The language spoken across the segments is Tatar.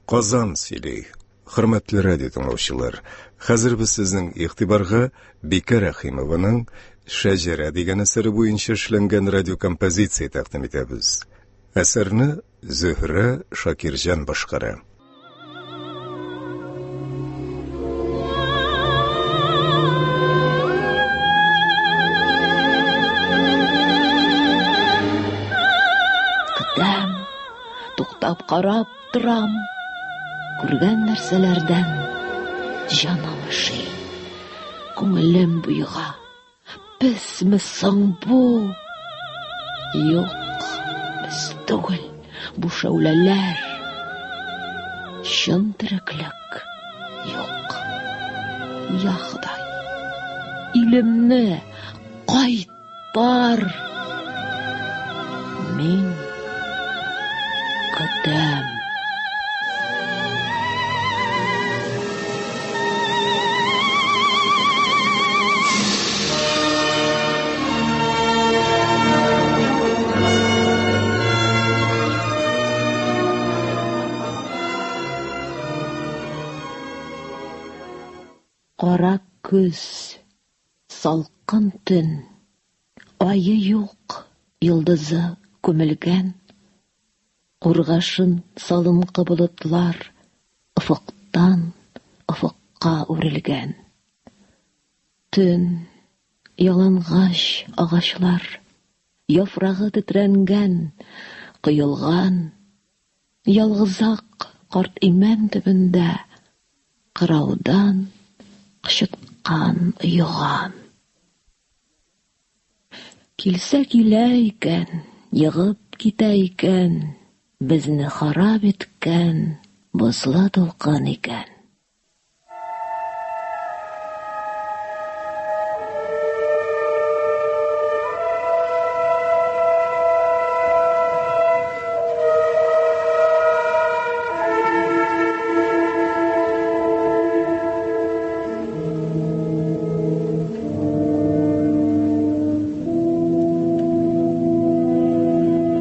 Казан сөйли. Хөрмәтле радио тыңлаучылар, хәзер без сезнең игътибарга Бикә Рәхимованың Шәҗәрә дигән әсәре буенча эшләнгән радиокомпозиция тәкъдим итәбез. Әсәрне Зөһрә Шакирҗан башкара. Көтәм, туктап карап торам. Күргән нәрсәләрдән җаным өши, күңелем боега. Безме соң бу? Юк, без түгел, бу шәүләләр. Чын тереклек юк. Я Ходай, илемне кайтар. Мин көтәм. Кара көз, салкын төн, ае юк, йолдызы күмелгән. Кургашын салынкы болытлар офыктан офыкка үрелгән. Төн, ялангач агачлар, яфрагы тетрәнгән, коелган. Ялгызак карт имән төбендә кыраудан кычыткан оеган. Килсә килә икән, егып китә икән, безне харап иткән бозлы дулкын икән.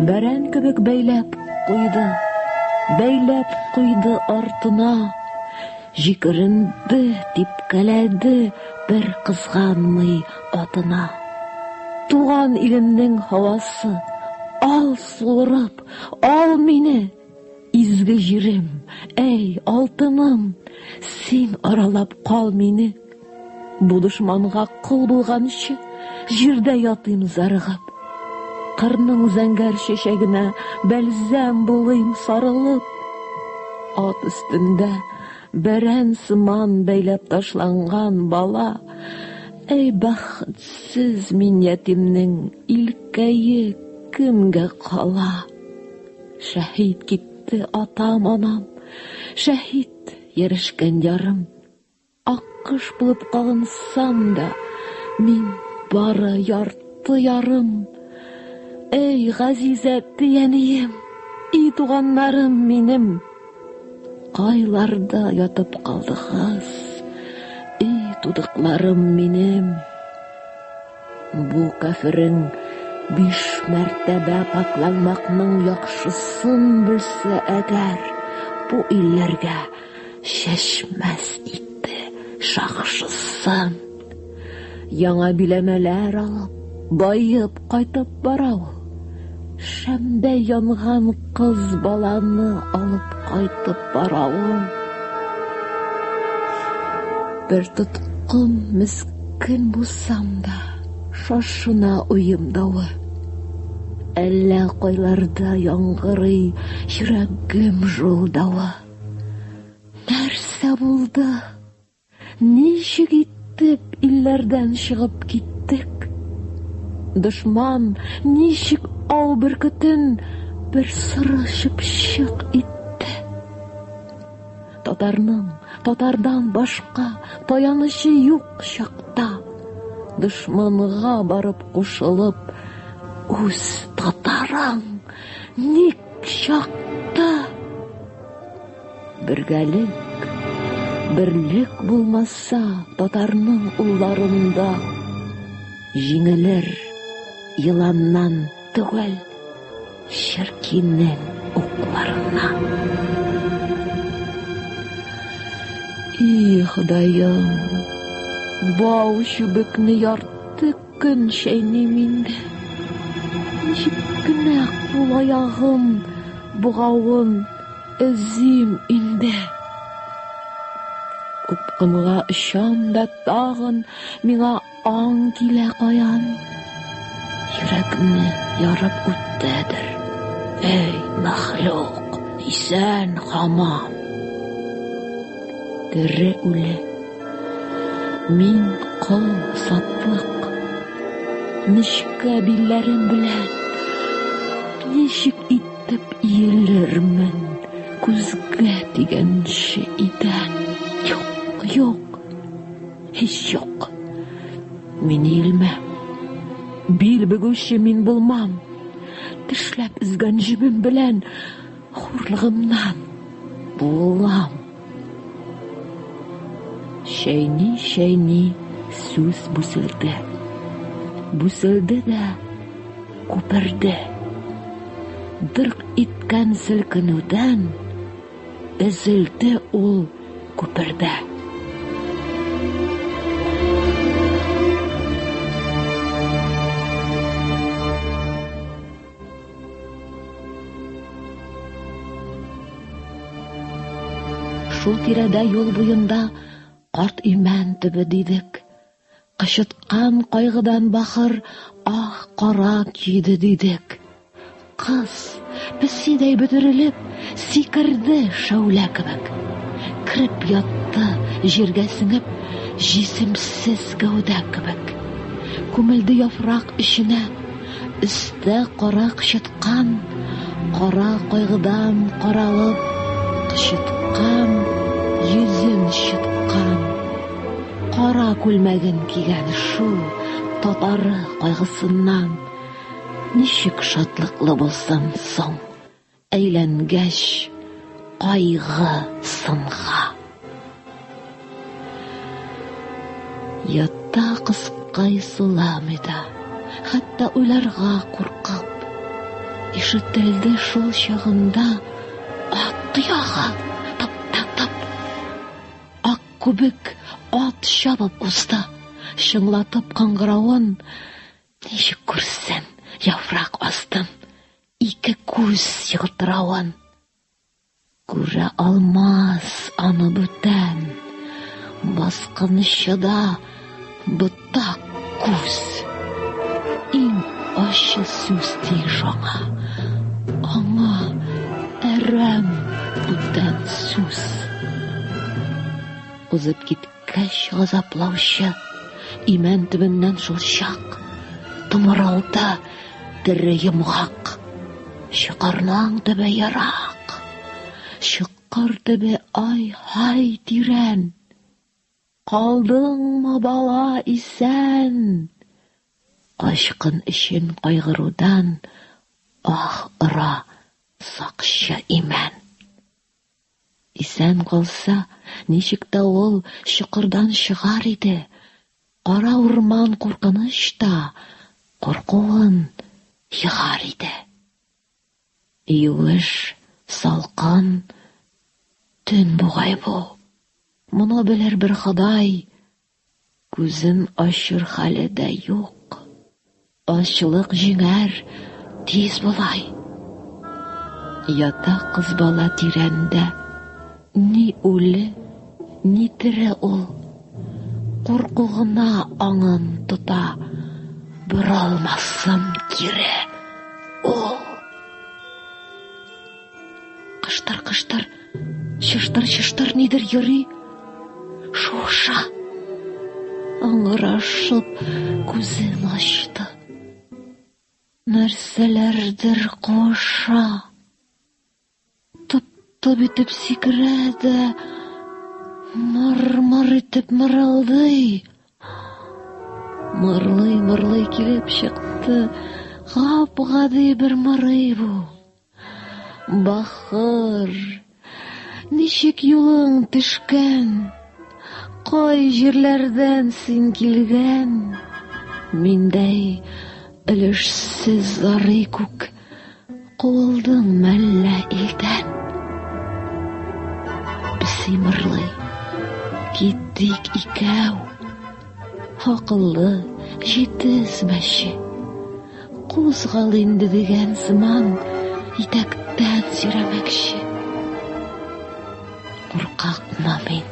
Бәрән кебек бәйләп куйды, бәйләп куйды артына. Җикеренде, типкәләде, бер кызганмый атына. Туган илемнең һавасы, ал суырып, ал мине! Изге җирем, әй, алтыным, син аралап кал мине. Бу дошманга кол булганчы, җирдә ятыйм зарыгып. Кырның зәңгәр чәчәгенә бәлзәм булыйм сарылып. Ат өстендә бәрән сыман бәйләп ташланган бала, әй, бәхетсез мин ятимнең илкәе кемгә кала? Шәһит китте атам, анам, шәһит ярешкән ярым. Аккош булып калынсам да, мин бары ярты ярым. Эй, газиз әти-әнием, и туганнарым минем, кайларда ятып калдыгыз, и тудыкларым минем. Бу кәферең биш мәртәбә пакьланмакның яхшысын белсә әгәр, бу илләргә чәчмәс итте шахшысын. Яңа биләмәләр алып, баеп кайтып бара ул. Шәмдә янган кыз баланы алып кайтып бара ул. Бер тоткын мескен булсам да, шашына уем давы. Әллә кайларда яңгырый йөрәгем жулдавы. Нәрсә булды? Ничек итеп илләрдән чыгып киттек? Дошман ничек ау бөркетен бер соры чыпчык итте? Татарның татардан башка таянычы юк чакта, дошманга барып кушылып, үз татарың ник чакты? Бергәлек, берлек булмаса татарның улларында, җиңелер еланнан түгел, черкинең укларыннан. Ай, Ходаем, бау чүбекне ярты көн чәйним инде. Ничек кенә кул-аягым богавын өзим инде. Упкынга очам да тагын миңа аң килә каян. Йөрәкне ярып үтәдер. Эй, мәхлук, исән һаман. Тере үле. Мин кол сатлык. Нечкә билләрем белән ничек итеп иелермен күзгә тигәнче идән. Юк, юк, һич юк. Мине илмә. Бил бөгүче мин булмам. Тешләп өзгән җебем белән хурлыгымнан буылам. Чәйни-чәйни сүз бүселде. Бүселде дә күперде. Дырк иткән селкенүдән өзелде ул күпердә. Шул тирәдә юл буенда карт имән төбе дидек. Кычыткан кайгыдан бахыр ах кара киде дидек. Кыз песидәй бөтерелеп сикерде шәүлә кебек. Кереп ятты җиргә сеңеп җисемсез гәүдә кебек. Күмелде яфрак эченә. Өстә кара кычыткан, кара кайгыдан каралып, кычыткан йөзен чыткан. Кара күлмәген кигән шул татары кайгысыннан. Ничек шатлыклы булсын соң, әйләнгәч кайгы сынга. Ята кыскай суламый да, хәтта уйларга куркып. Ишетелде шул чагында ат тоягы тап-тап-тап. Ак күбек ат чабып узды, чыңлатып кыңгыравын. Ничек күрсен яфрак астын ике күз ялтыравын. Күрә алмас аны бүтән, баскынчыда ботак күз. Иң ачы сүз тиеш аңа, аңа әрәм бүтән сүз. Узып киткәч газаплаучы имән төбеннән шул чак томыралды тере йомгак. Чокырның төбе ерак, чокыр төбе ай-һай тирән. Калдыңмы, бала, исән? Качкын өчен кайгырудан ах ора сакчы имән. Исән калса, ничек тә ул чокырдан чыгар иде. Кара урман куркыныч та, куркуын егар иде. Юеш, салкын төн бугай бу. Моны белер бер Ходай. Күзен ачыр хәле дә юк. Ачлык җиңәр тиз болай. Ята кыз бала тирәндә. Ни үле, ни тере ул. Курку гына аңын тота. Боралмасын кире ул. Кыштыр-кыштыр, чыштыр-чыштыр нидер йөри. Шуша. Аңгырашып күзен ачты. Нәрсәләрдер куыша. Тып-тып итеп сикерә дә, мыр-мыр итеп мырылдый. Мырлый-мырлый килеп чыкты. Гап-гади бер мырый бу. Бахыр, ничек юлың төшкән? Кай җирләрдән син килгән? Миндәй өлешсез зарый күк куылдың мәллә илдән? Песи мырлый. Китик икәү. Акыллы, җитез мәче. Кузгал инде дигән сыман итәктән сөйрәмәкче. Куркакмы мин?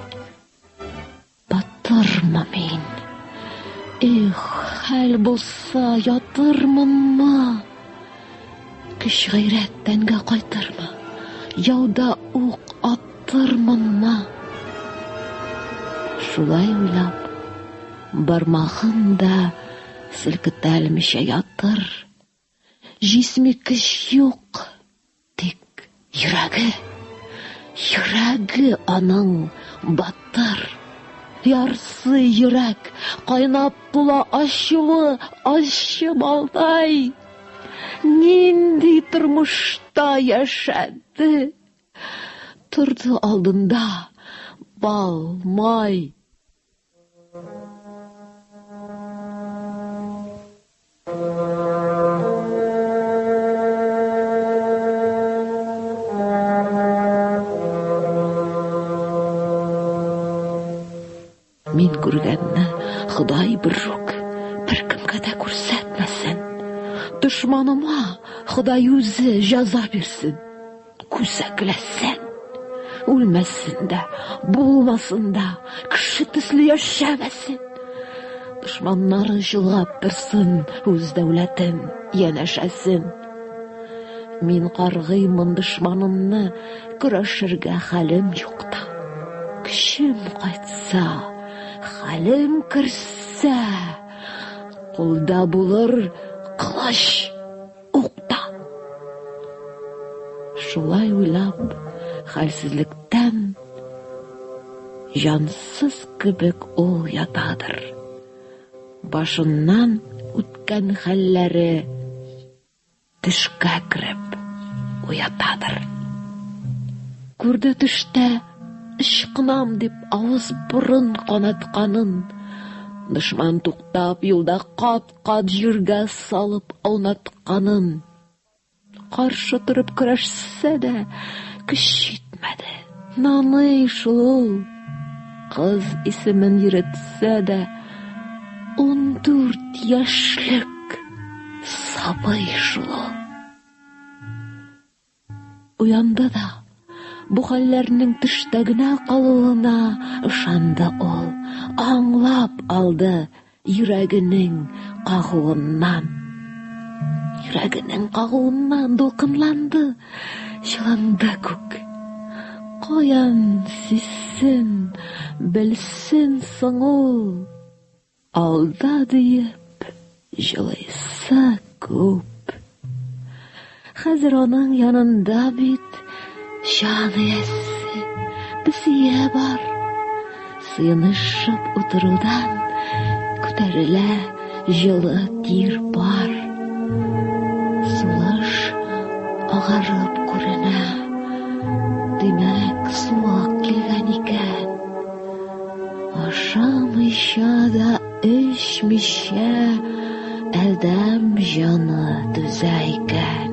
Батырмы мин? Эх, хәл булса, ятырмынмы? Көч гайрәт тәнгә кайтырмы? Яуда ук аттырмынмы? Шулай уйлап, бармагын да селкетәлмичә ятыр. Җисми көч юк, тик йөрәге, йөрәге аның батыр. Ярсый йөрәк, кайнап тула ачуы, ачы балдай. Нинди тормышта яшәде? Торды алдында бал, май. Мин күргәнне Ходай берүк беркемгә дә күрсәтмәсен. Дошманыма Ходай үзе җәза бирсен. Күсәкләсен. Үлмәсен дә, булмасын да, кеше төсле яшәмәсен. Дошманнары чолгап торсын үз дәүләтен, янәшәсен. Мин каргыймын дошманымны, көрәшергә хәлем юкта. Көчем кайтса, хәлем керсә, кулда булыр кылыч. Укта. Шулай уйлап, хәлсезлектән җансыз кебек ул ятадыр. Башыннан үткән хәлләре төшкә кереп уятадыр. Күрде төштә ычкынам дип авыз-борын канатканын, дошман туктап юлда кат Кат җиргә салып аунатканын. Каршы торып көрәшсә дә, көч җитмәде. Наный шул ул. Кыз исемен йөретсә дә, 14 яшьлек сабый шул ул. Уянды да, бу хәлләрнең төштә генә калуына ышанды ул, аңлап алды йөрәгенең кагуыннан. Йөрәгенең кагуыннан дулкынланды, җылынды күк. Каян сизсен, белсен соң ул? Алда диеп җылыйсы күп. Хәзер аның янында бит җан иясе, песие бар. Сыенышып утырудан күтәрелә җылы тир пар. Сулыш агарып күренә. Димәк, суык килгән икән. Ашамыйча да эчмичә адәм җаны түзә икән.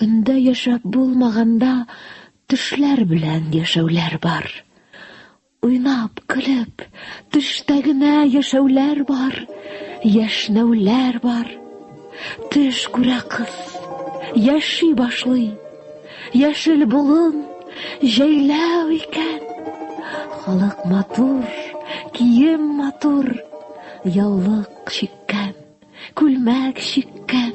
Өндә яшәп булмаганда төшләр белән яшәүләр бар. Уйнап, көлеп, төштә генә яшәүләр бар, яшьнәүләр бар. Төш күрә кыз, яши башлый. Яшел болын, җәйләү икән. Халык матур, кием матур, яулык чиккән, күлмәк чиккән.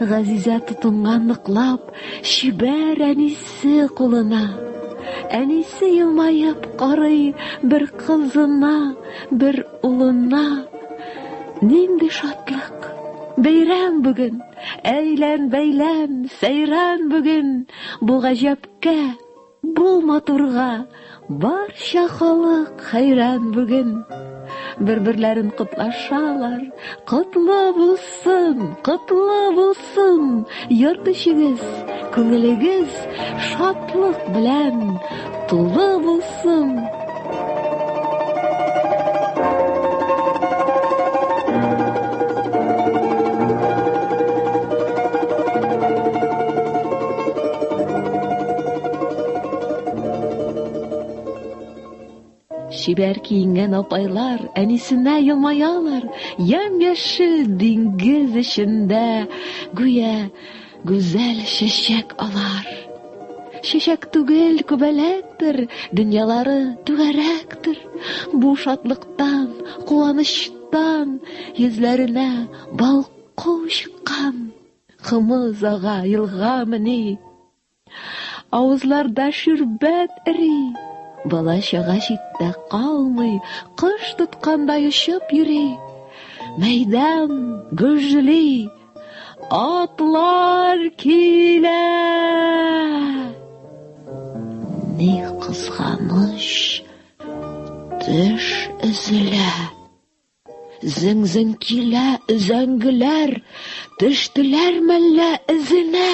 Газизә тотынган ныклап чибәр әнисе кулына. Әнисе елмаеп карый бер кызына, бер улына. Нинди шатлык! Бәйрәм бүген! Әйлән-бәйлән, сәйран бүген! Бу гаҗәпкә, бу матурга Барча халык хәйран бүген. Бер-берләрен котлашалар. Котлы булсын, котлы булсын. Йорт эчегез, күңелегез шатлык белән тулы булсын. Чибәр киенгән апайлар әнисенә елмаялар. Ямь-яшел диңгез эчендә гүя гүзәл чәчәк алар. Чәчәк түгел, күбәләктер, дөньялары түгәрәктер. Бу шатлыктан, куанычтан йөзләренә балку чыккан. Кымыз ага елгамыни? Авызларда ширбәт эри. Бала-чага читтә калмый, кош тоткандай очып йөри. Мәйдан гөжли. Атлар килә! Ни кызганыч, төш өзелә. Зең-зең килә өзәңгеләр, төштеләр мәллә эзенә?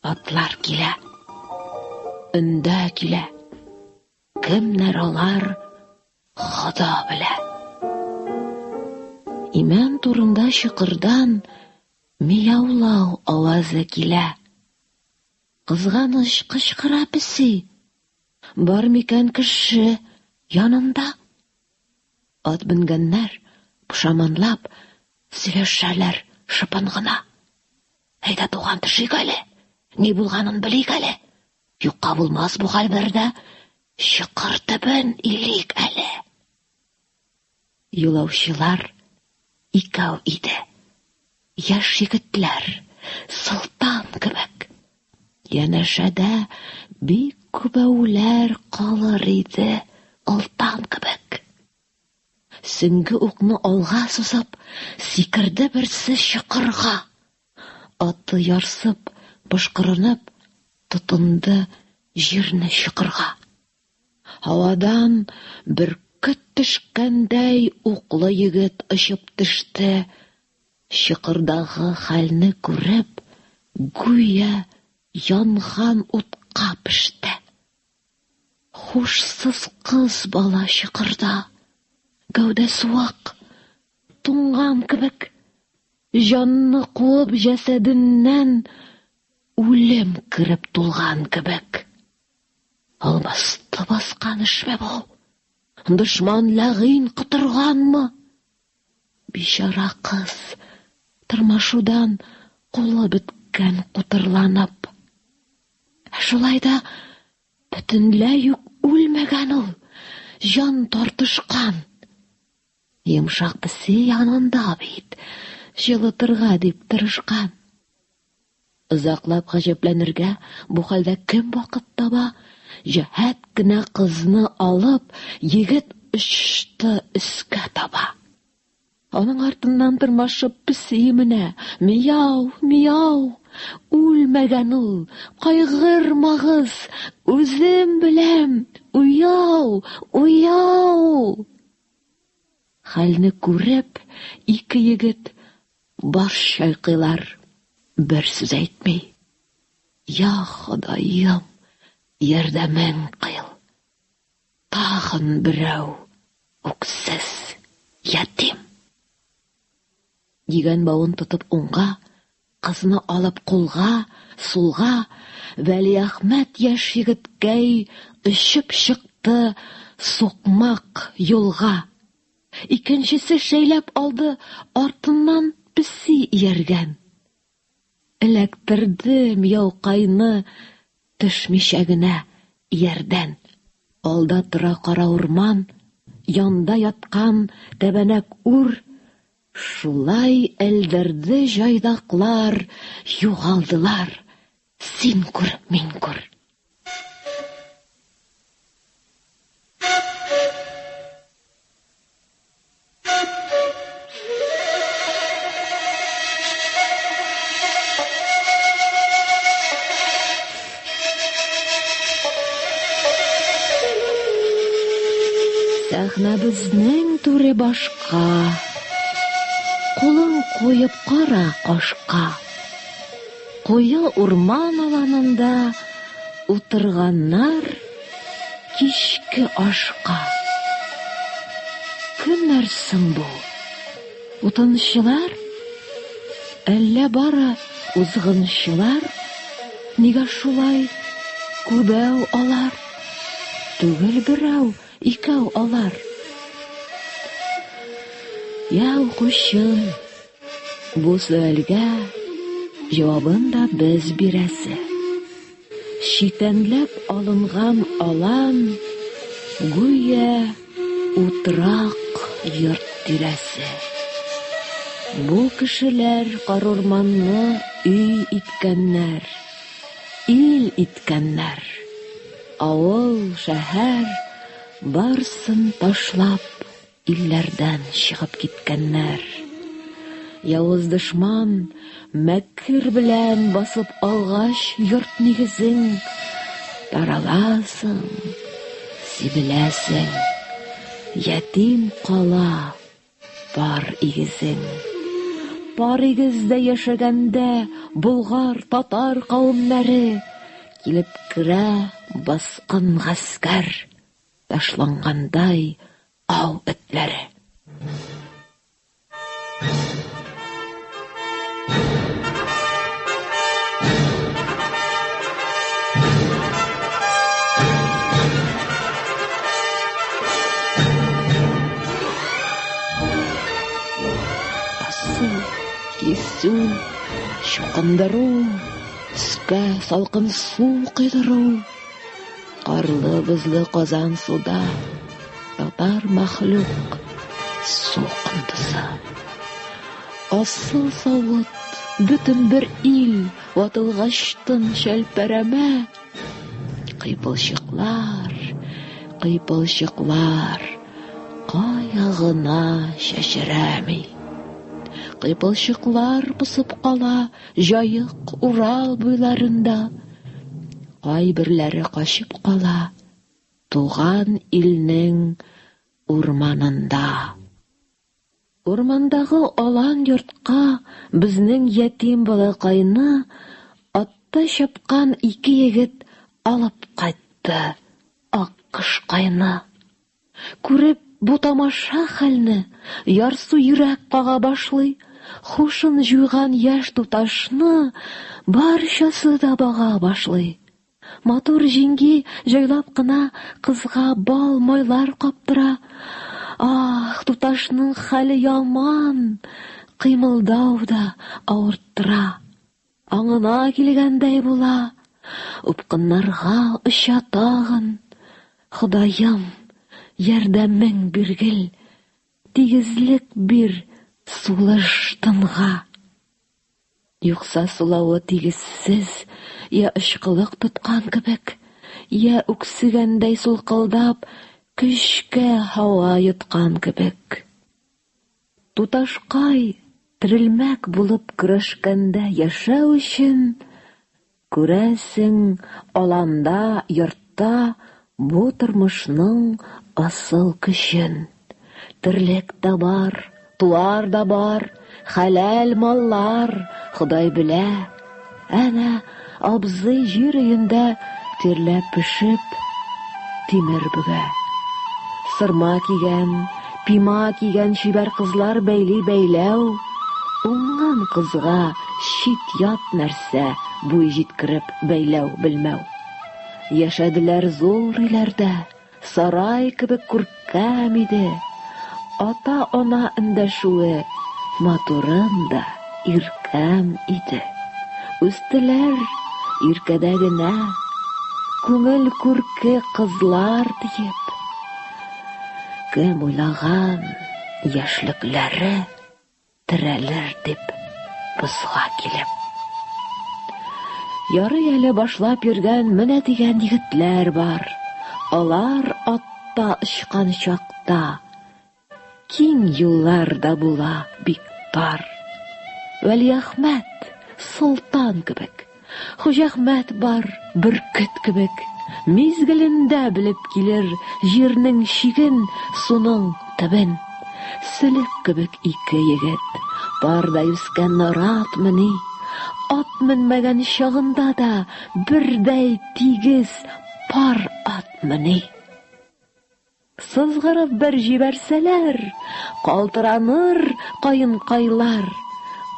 Атлар килә. Өндә килә. Кемнәр алар? Хода белә. Имән турында чокырдан мияулау авазы килә. Кызганыч кычкыра песи. Бар микән кеше янында? Ат менгәннәр, пошаманлап, сөйләшәләр шыпын гына. Әйдә, туган, төшик әле. Ни булганын белик әле. Юкка булмас бу хәл бер дә. Чокыр төбен илик әле. Юлаучылар икәү иде. Яшь егетләр, солтан кебек. Янәшәдә бик күбәүләр калыр иде, олтан кебек. Сөңге укны алга сузып, сикерде берсе чокырга. Аты ярсып, пошкырынып, тотынды җирне чокырга. Һавадан бөркет төшкәндәй уклы егет очып төште. Чокырдагы хәлне күреп, гүя янган утка пеште. Хушсыз кыз бала чокырда, гәүдәсе вак, туңган кебек, җанны куып җәсәденнән үлем кереп тулган кебек. Албасты баскан эшме бу? Дошман ләгыйн котырганмы? Бичара кыз тырмашудан кулы беткән кутырланып. Ә шулай да бөтенләй үк үлмәгән ул, җан тартышкан. Йомшак песи янында бит, җылытырга дип тырышкан. Озаклап гаҗәпләнергә бу хәлдә кем вакыт таба? Җәһәт кенә кызны алып, егет очты өскә таба. Аның артыннан тырмашып песи менә. Мияу, мияу. Үлмәгән ул, кайгырмагыз, үзем беләм. Уяу, уяу. Хәлне күреп, ике егет баш чайкыйлар, бер сүз әйтми. Я Ходаем, ярдәмең кыйл. Тагын берәү үксез, ятим. Дигән бавын тотып уңга, кызны алып кулга, сулга, Вәлиәхмәт яшь егеткәй очып чыкты сукмак юлга. Икенчесе шәйләп алды, артыннан песи ияргән. Эләктерде мияукайны төшмичә генә иярдән. Алда тора кара урман, янда яткан тәбәнәк үр. Шулай элдерде җайдаклар, югалдылар. Син күр, мин күр. Сәхнәбезнең түре башка. Кулың куеп кара кашка. Куе урман аланында утырганнар кичке ашка. Кемнәр соң бу? Утынчылар? Әллә бары узгынчылар? Нигә шулай күбәү алар? Түгел берәү, икәү алар. Я укучым, бу сөальгә җавабын да без бирәсе. Читәнләп алынган алан, гүя утрак йорт тирәсе. Бу кешеләр карурманны өй иткәннәр, ил иткәннәр. Авыл, шәһәр барсын ташлап илләрдән чыгып киткәннәр. Явыз дошман мәкер белән басып алгач йорт нигезен, тараласың, сибеләсең, ятим кала пар игезең. Пар игездә яшәгәндә болгар, татар кавемнәре килеп керә баскын гаскәр. Ташлангандай ау этләре. Асу, кисү, чукындыру, өскә салкын су койдыру. Карлы-бозлы Казан суда татар мәхлук су кондызы. Асыл савыт, бөтен бер ил ватылгачтын шәлпәрәмә. Кыйпылчыклар, кыйпылчыклар кая гына чәчрәми. Кыйпылчыклар посып кала Җаек, Урал буйларында. Кайберләре качып кала туган илнең урманында. Урмандагы алан йортка безнең ятим балакайны атта чапкан ике егет алып кайтты ак кошкайны. Күреп бу тамаша хәлне, ярсу йөрәк кага башлый. Хушын җуйган яшь туташны барчасы да бага башлый. Матур җиңги җайлап кына кызга бал майлар каптыра. Ах, туташның хәле яман, кыймылдау да авырттыра. Аңына килгәндәй була, упкыннарга оча тагын. Ходаем, ярдәмең биргел, тигезлек бир сулыш тынга. Юкса сулавы тигезсез, я очкылык тоткан кебек, я үксегәндәй сулкылдап, көчкә һава йоткан кебек. Туташкай терелмәк булып көрәшкәндә яшәү өчен, күрәсең, аланда, йортта бу тормышның асыл көчен. Терлек тә бар, туар да бар, хәләл маллар, Ходай белә. Әнә, абзый җир өендә тирләп-пешеп тимер бөгә. Сырма кигән, пима кигән чибәр кызлар бәйли бәйләү, уңган кызга чит-ят нәрсә буй җиткереп бәйләү белмәү. Яшәделәр зур өйләрдә, Сарай кебек күркәм иде. Ата-ана эндәшүе матурым да иркәм иде. Үстеләр иркәдә генә, күңел күрке кызлар диеп. Кем уйлаган яшьлекләре терәлер дип бозга килеп. Ярый әле башлап йөргән менә дигән егетләр бар. Алар атта очкан чакта киң юллар да була бик тар. Вәлиәхмәт солтан кебек, Хуҗахмәт бар бөркет кебек. Мизгелендә белеп килер җирнең чиген, суның төбен. Сөлек кебек ике егет, пардай үскән наратмыни? Ат менмәгән чагында да бердәй тигез пар атмыни? Сызгырып бер җибәрсәләр, калтыраныр каенкайлар.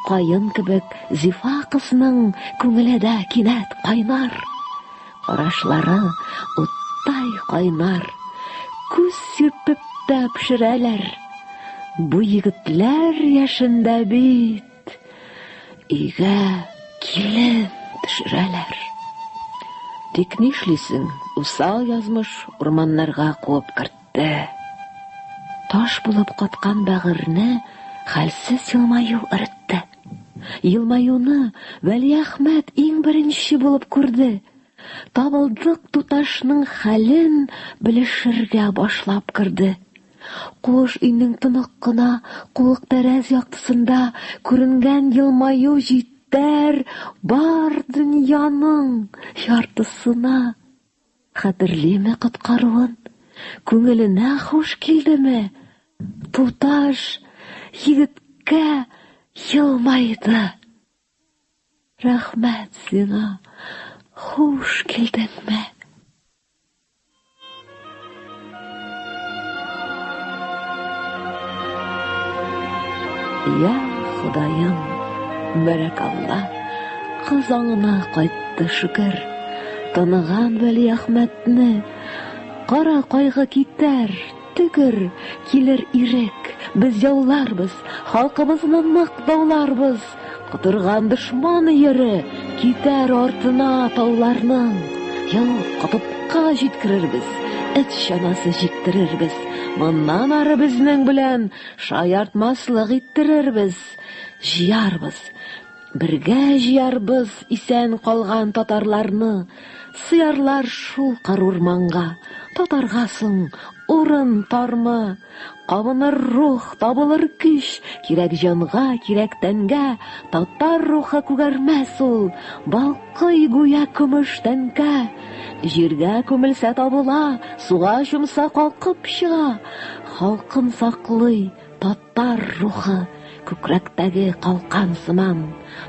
Каен кебек зифа кызның күңеле дә кинәт кайнар. Карашлары уттай кайнар, күз сирпеп тә пешерәләр. Бу егетләр яшендә бит Өйгә килен төшерәләр. Тик нишлисең, усал язмыш урманнарга куып кертте. Таш булып каткан бәгырьне хәлсез елмаю эретте. Елмаюны Вәлиәхмәт иң беренче булып күрде. Табылдык туташның хәлен белешергә башлап керде. Куыш өйнең тонык кына куык тәрәз яктысында күренгән елмаю җитәр бар дөньяның яртысына. Хәтерлиме коткаруын? Күңеленә хуш килдеме? Туташ егеткә елмайды. Рәхмәт сиңа, хуш килдеңме? Я Ходаем, бәрәкалла, кыз аңына кайтты шөкер. Таныган Вәлиәхмәтне, кара кайгы китәр, Төгер, килер ирек, без яуларбыз, халкыбызны нык дауларбыз. Котырган дошман өере китәр артына тауларның. Яу котыпка җиткерербез, эт чанасы җиктерербез. Моннан ары безнең белән шаяртмаслык иттерербез. Җыярбыз, Бергә җыярбыз исән калган татарларны, Сыярлар шул карурманга, татарга соң урын тармы? Кабыныр рух, табылыр көч, кирәк җанга, кирәк тәнгә, Татар рухы күгәрмәс ул, балкый гүя көмеш тәңкә. Җиргә күмелсә табыла, суга чумса калкып чыга, Халкын саклый Татар рухы күкрәктәге калкан сыман.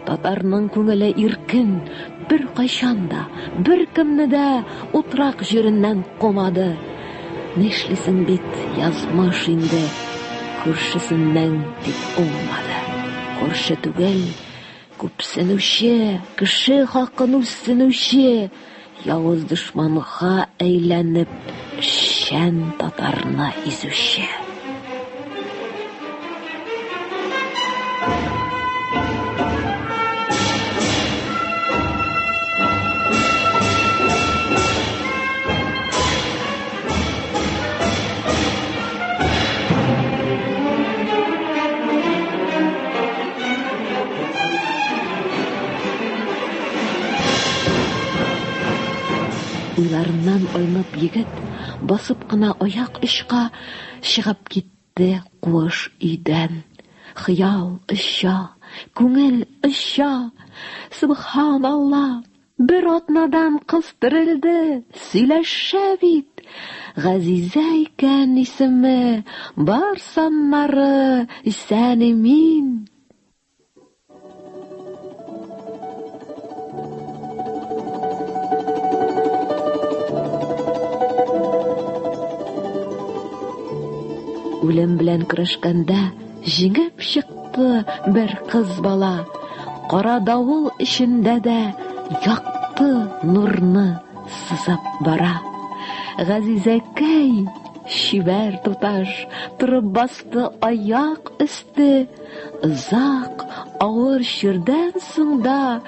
Татарның күңеле иркен, беркайчан да, беркемне дә утрак җиреннән кумады. Нишлисең бит, язмыш инде күршесеннән дип уңмады. Күрше түгел, күпсенүче, кеше хакын үссенүче, явыз дошманга әйләнеп, эшчән татарны изүче. Уйларыннан айнып егет басып кына аяк очка чыгып китте куыш өйдән. Хыял оча, күңел оча. Сөбханалла! Бер атнадан кыз терелде, сөйләшә бит. Газизә икән исеме, бар саннары исән-имин. Үлем белән көрәшкәндә җиңеп чыкты бер кыз бала. Кара давыл эчендә дә якты нурны сызып бара. Газизәкәй, чибәр туташ, торып басты аяк өсте. Озак, авыр чирдән соң да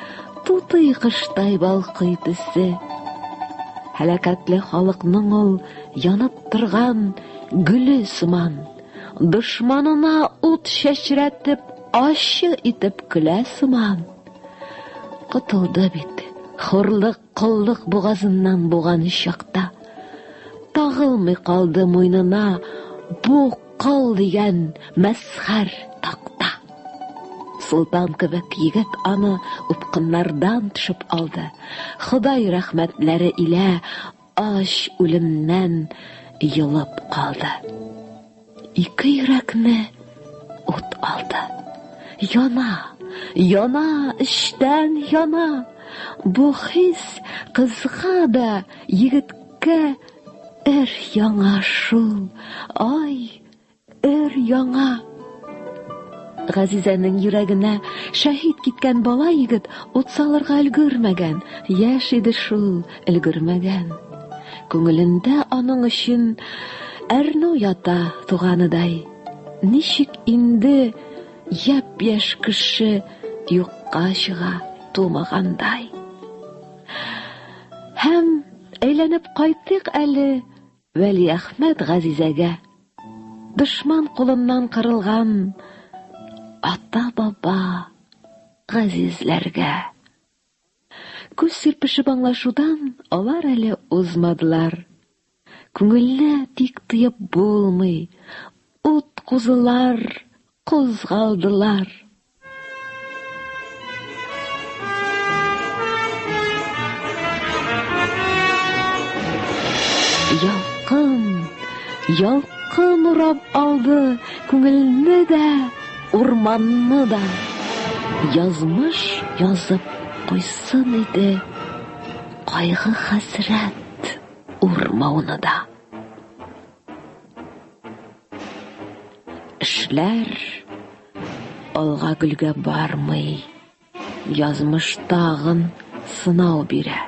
тутый коштай балкый төсе. Һәлакәтле халыкның ул янып торган гөле сыман. Дошманына ут чәчрәтеп, ачы итеп көлә сыман. Котылды бит хурлык коллык бугазыннан буган чакта. Тагылмый калды муенына бу кол дигән мәсхәр такта. Солтан кебек егет аны упкыннардан төшеп алды. Ходай рәхмәтләре илә. ач үлемнән йолып калды. Ике йөрәкне ут алды. Яна, яна, эчтән яна. Бу хис кызга да, егеткә өр яңа шул. Ай, өр яңа. Газизәнең йөрәгенә шәһит киткән бала егет ут салырга өлгермәгән, яшь иде шул, өлгермәгән. Күңелендә аның өчен әрнү ята туганыдай. Ничек инде япь-яшь кеше юкка чыга тумагандай. Һәм әйләнеп кайтыйк әле Вәлиәхмәт Газизәгә. Дошман кулыннан кырылган ата-баба газизләргә. Күз сирпешеп аңлашудан алар әле узмадылар. Күңелне тик тыеп булмый, ут кузылар, кузгалдылар. Ялкын, ялкын урап алды күңелне дә, урманны да. Язмыш язып куйсын иде кайгы-хәсрәт урмауны да. Эшләр алга гөлгә бармый. Язмыш тагын сынау бирә.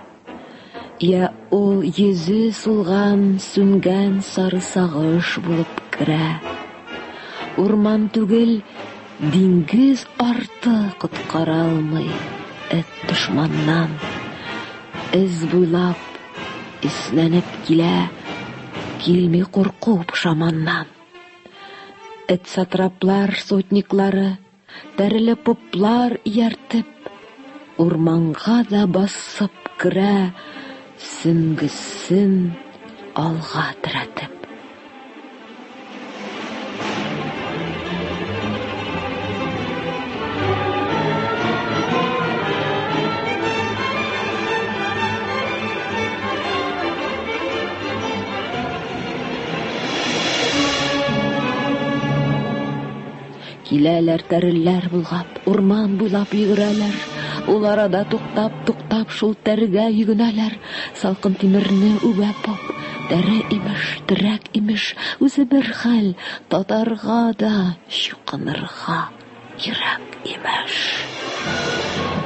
Я ул йөзе сулган, сүнгән сары сагыш булып керә. Урман түгел, диңгез арты коткара алмый эт дошманнан. Эз буйлап иснәнеп килә, килми курку пошаманнан. Эт сатраплар сотниклары, тәреле поплар ияртеп, урманга да басып керә, сөңгесен алга терәтеп. Киләләр тәрелләр булгап, урман буйлап йөгерәләр. Ул арада туктап-туктап шул тәрегә йөгенәләр. Салкын тимерне үбә поп. Тәре имеш, терәк имеш, үзе бер хәл, татарга да чукынырга. Кирәк имеш.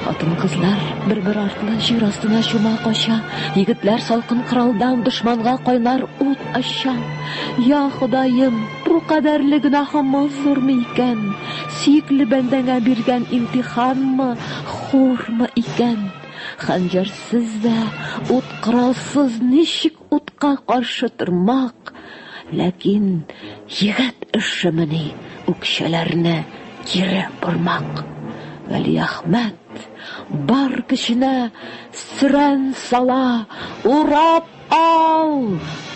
Хатын-кызлар бер-бер артлы җир астына чума кача, егетләр салкын коралдан дошманга кайнар ут ача. Я Ходаем, бу кадәрле гөнаһымыз зурмы икән? Сөекле бәндәңә биргән имтиханмы, хурмы икән? Хәнҗәрсез дә, ут коралсыз ничек Утка каршы тормак, ләкин егет эшемени үкчәләрне кире бормак. Вәлиәхмәт бар көченә сөрән сала, урап ал,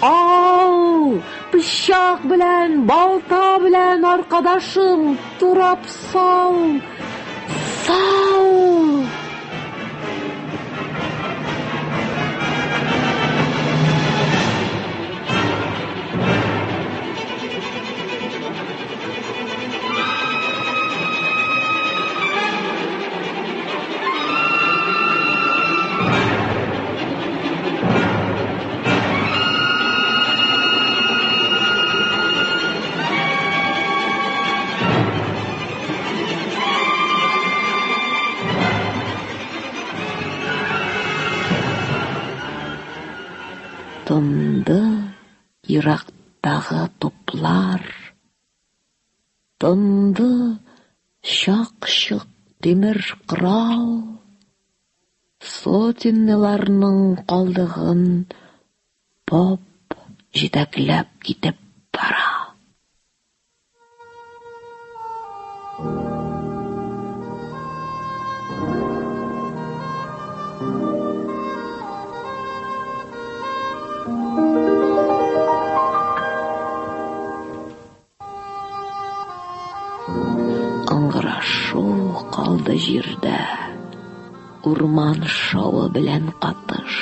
ал, пычак белән, балта белән, аркадашым, турап сал, сал! Тынды ерактагы туплар. Тынды чак-чок тимер корал. Сотенныйларның калдыгын поп җитәкләп китеп бара. Ыңгырашу калды җирдә, урман шавы белән катыш.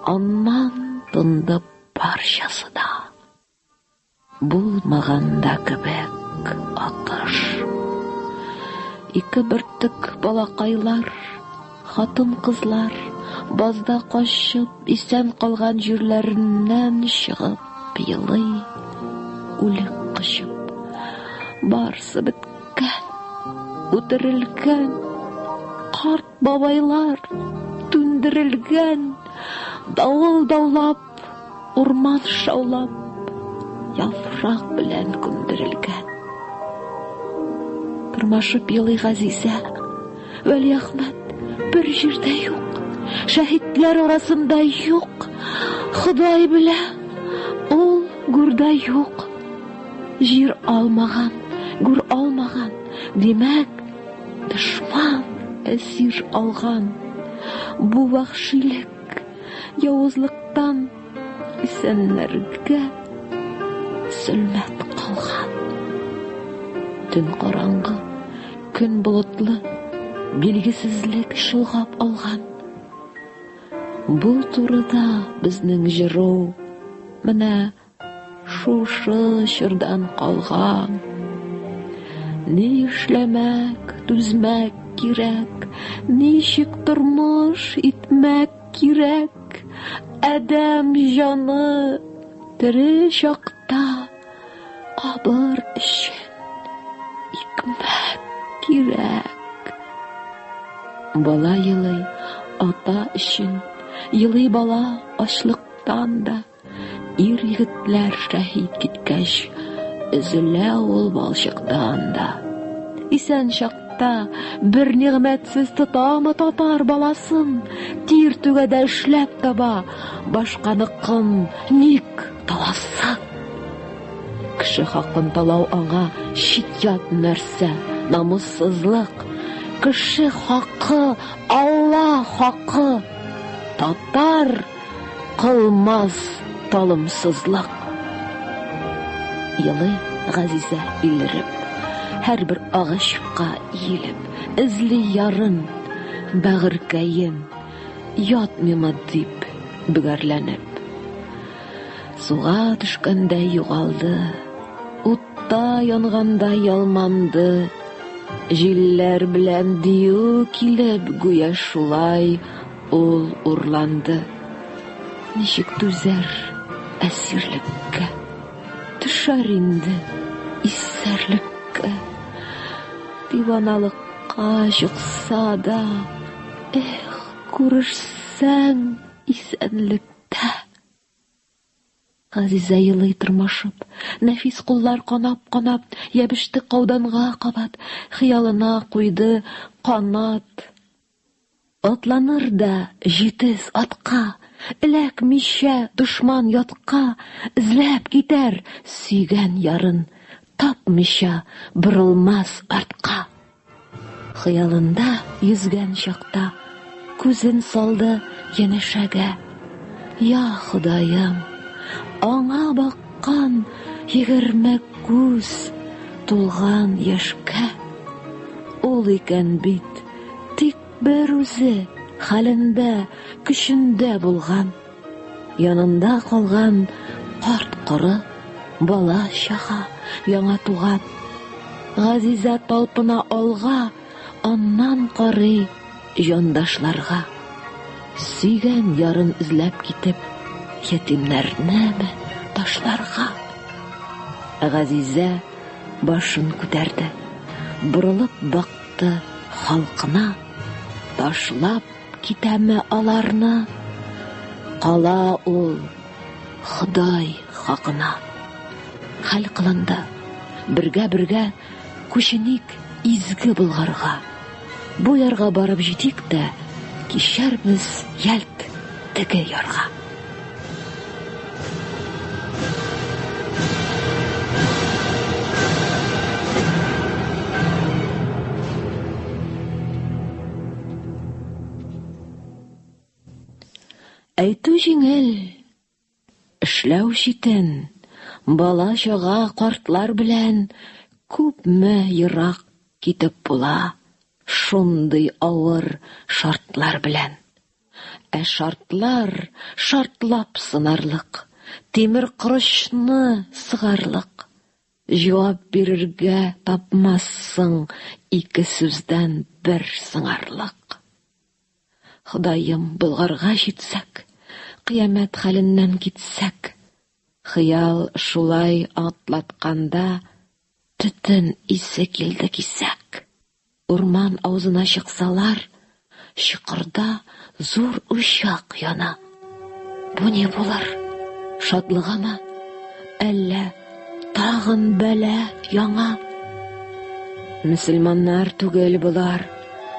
Аннан. Тынды барчасы да. Булмаган да кебек атыш. Ике бөртек балакайлар, хатын-кызлар базда качып исән калган җирләреннән чыгып елый, үлек кочып. Барсы беткән, үтерелгән, карт бабайлар түндерелгән, давыл даулап, урман шаулап, яфрак белән күмдерелгән. Тырмашып елый Газизә, Вәлиәхмәт бер җирдә юк, шәһитләр арасында юк, Ходай белә, ул гүрдә юк. Җир алмаган, гүр алмаган, димәк, дошман әсир алган. Бу вәхшилек, явызлыктан исәннәргә зөлмәт калган. Төн караңгы, көн болытлы, билгесезлек чолгап алган. Бу турыда безнең җыру менә Шушы чордан калган. Ни эшләмәк, түзмәк кирәк, ничек тормыш итмәк кирәк. Адәм җаны тере чакта кабыр өчен икмәк кирәк. Бала елый ата өчен, елый бала ачлыктан да. Ир-егетләр шәһит киткәч, өзелә ул балчыктан да. Исән чакта бер нигъмәтсез тотамы татар баласын? Тир түгә дә эшләп таба, башканыкын ник таласын? Кеше хакын талау аңа чит-ят нәрсә, намуссызлык. Кеше хакы, Алла хакы. Татар кылмас талымсызлык. Елый Газизә илереп, һәрбер агачка иелеп, эзли ярын, бәгырькәен, ятмыймы дип бөгәрләнеп. Суга төшкәндәй югалды, утта янгандай ялманды, җилләр белән дию килеп гүя шулай Ул урланды. Ничек түзәр әсирлеккә? Төшәр инде исәрлеккә. Диваналыкка чыкса да, эх, күрешсәң исәнлектә. Газизә елый тырмашып, нәфис куллар канап-канап, ябеште кауданга кабат, хыялына куйды канат. Атланыр да җитез атка, Эләкмичә дошман ятка, Эзләп китәр сөйгән ярын, Тапмыйча борылмас артка. Хыялында йөзгән чакта Күзен салды янәшәгә. Я Ходаем, аңа баккан 20 күз тулган яшькә. Ул икән бит Тик бер үзе хәлендә, көчендә булган. Янында калган карт-коры, бала-чага, яңа туган. Газизә талпына алга, аннан карый җандашларга. Сөйгән ярын эзләп китеп, ятимнәрнеме ташларга? Газизә башын күтәрде, борылып бакты. Халкына ташлап китәме аларны? Кала ул Ходай хакына. Хәл кылынды. Бергә-бергә күченик изге Болгарга. Бу ярга барып җитик тә, кичәрбез ялт теге ярга. Әйтү җиңел, эшләү читен. Бала-чага, картлар белән күпме ерак китеп була шундый авыр шартлар белән. Ә шартлар шартлап сынарлык, тимер корычны сыгарлык. Җавап бирергә тапмассың ике сүздән бер сыңарлык. Ходаем, Болгарга җитсәк, кыямәт хәленнән китсәк. Хыял шулай атлатканда, төтен исе килде кисәк. Урман авызына чыксалар, чокырда зур учак яна. Бу ни булыр? Шатлыгымы? Әллә тагын бәла яңа? Мөселманнар түгел болар,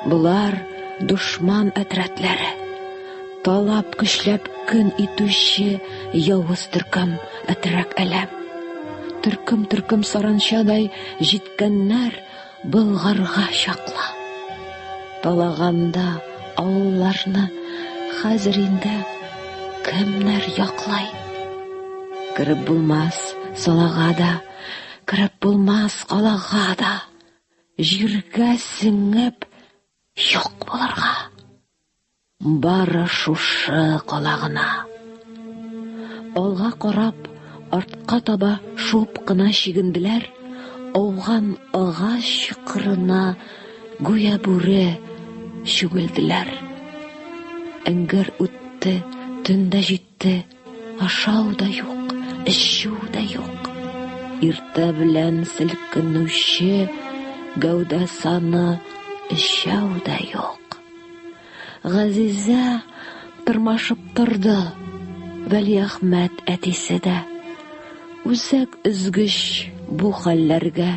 болар дошман әтрәтләре. Талап көчләп көн итүче явыз төркем әтрәк әләм. Төркем-төркем саранчадай җиткәннәр Болгарга чаклы. Талаганда авылларны хәзер инде кемнәр яклай? Кереп булмас салага да, кереп булмас калага да. Җиргә сеңеп юк булырга. Бары шушы кала гына. Алга карап, артка таба шуып кына чигенделәр, ауган агач чокырына гүя бүре чүгелделәр. Эңгер үтте, төн дә җитте, ашау да юк, эчү дә юк. Иртә белән селкенүче гәүдә саны өчәү дә юк. Газизә тырмашып торды. Вәлиәхмәт әтисе дә. Үзәк өзгеч бу хәлләргә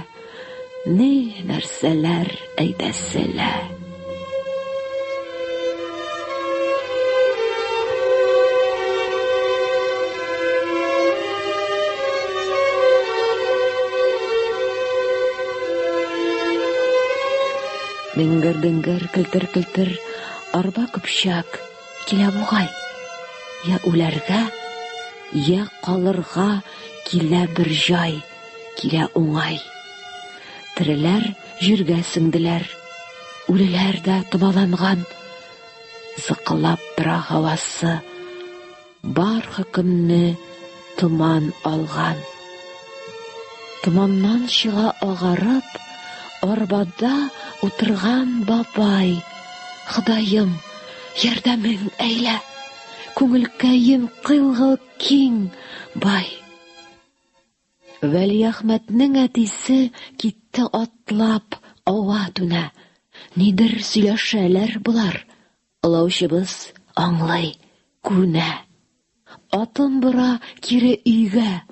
ни нәрсәләр әйтәсе лә. Деңгер-деңгер, келтер-келтер, арба көпчәк килә бугай. Я үләргә, я калырга килә бер җай, килә уңай. Тереләр җиргә сеңделәр, үлеләр дә томаланган. Зыкылап тора һавасы, Бар хөкемне томан алган. Томаннан чыга агарып, арбада утырган бабай. Ходаем, ярдәмең әйлә, күңелкәем кыйлгыл киң, бай. Вәлиәхмәтнең әтисе китте атлап ава-түнә. Нидер сөйләшәләр болар. Олаучыбыз аңлый, күнә. Атын бора кире өйгә.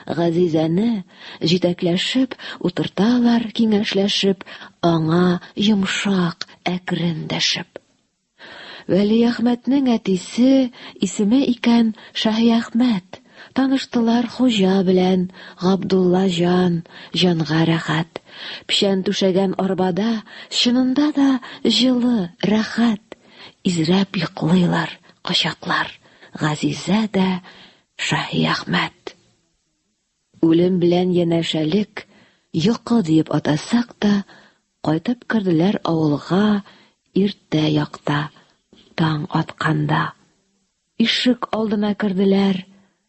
Газизәне җитәкләшеп утырталар, киңәшләшеп, аңа йомшак, әкрен дәшеп. Вәлиәхмәтнең әтисе исеме икән Шаһиәхмәт. Таныштылар хуҗа белән, Габдулла җан, җанга рәхәт. Печән түшәгән арбада чынында да җылы, рәхәт. Изрәп йоклыйлар кочаклар, Газизә дә Шаһиәхмәт. Үлем белән янәшәлек йокы диеп атасак та, кайтып керделәр авылга иртә якта, таң атканда. Ишек алдына керделәр,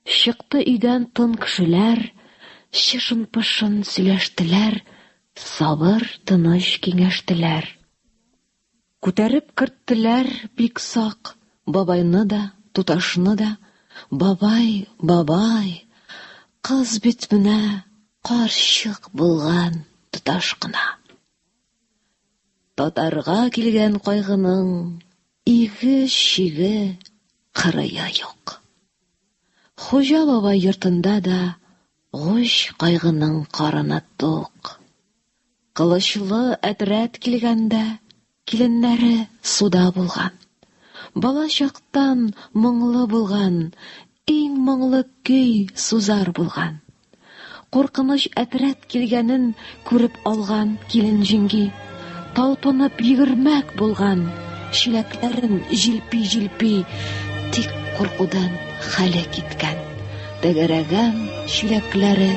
чыкты өйдән тын кешеләр, чышын-пышын сөйләштеләр, сабыр, тыныч киңәштеләр. Күтәреп керттеләр бик сак бабайны да, туташны да. Бабай, бабай, кыз бит менә карчык булган тоташ кына. Татарга килгән кайгының иге-чиге, кырые юк. Хуҗа бабай йортында да гуҗ кайгының карыны тук. Кылычлы әтрәт килгәндә киленнәре суда булган. Бала чактан моңлы булган, иң моңлы көй сузар булган. Куркыныч әтрәт килгәнен күреп алган килен җиңги. Талпынып йөгермәк булган, чиләкләрен җилпи-җилпи, тик куркудан хәле киткән. Тәгәрәгән чиләкләре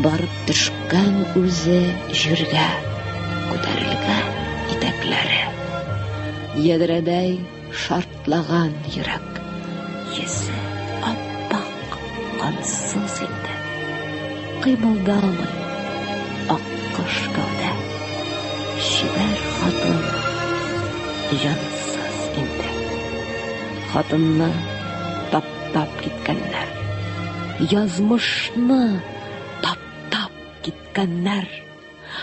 барып төшкән үзе җиргә, күтәрелгән итәкләре. Ядрәдәй. Шартлаган йөрәк, йөзе ап-ак, кансыз инде. Кыймылдамый аккош гәүдә. Чибәр хатын җансыз инде. Хатынны таптап киткәннәр. Язмышны таптап киткәннәр.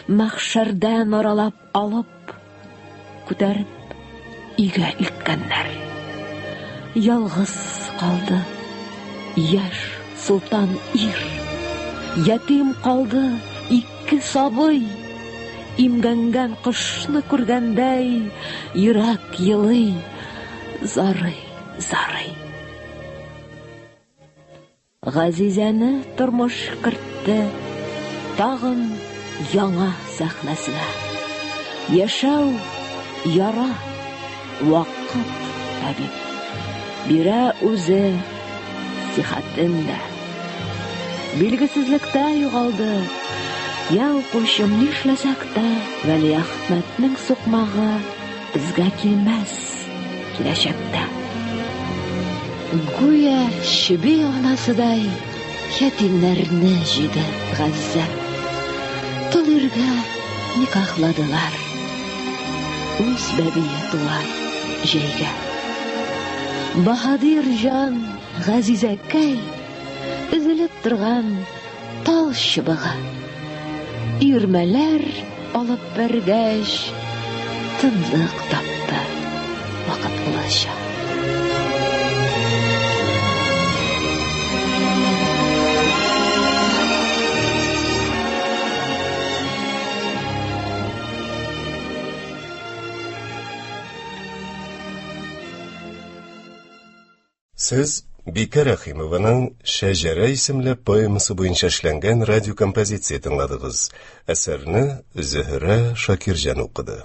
Мәхшәрдән аралап алып, күтәреп өйгә илткәннәр. Ялгыз калды яшь солтан ир. Ятим калды ике сабый. Имгәнгән кошны күргәндәй, йөрәк елый, зарый, зарый. Газизәне тормыш кертте тагын яңа сәхнәсенә. Яшәү яра, вакыт табиб. Бирә үзе сихәтен дә. Билгесезлектә югалды. Я укучым, нишләсәк тә, Вәлиәхмәтнең сукмагы безгә килмәс киләчәктә. Гүя чеби анасыдай ятимнәрне җыйды Газзә. Тол иргә никахладылар. Үз бәбие туар җәйгә. Баһадир җан Газизәкәй өзелеп торган тал чыбыгы. Өермәләр алып бәргәч, тынлык тапты вакытлыча. Сез Бикә Рәхимованың Шәҗәрә исемле поэмасы буенча эшләнгән радиокомпозиция тыңладыгыз. Әсәрне Зөһрә Шакирҗан укыды.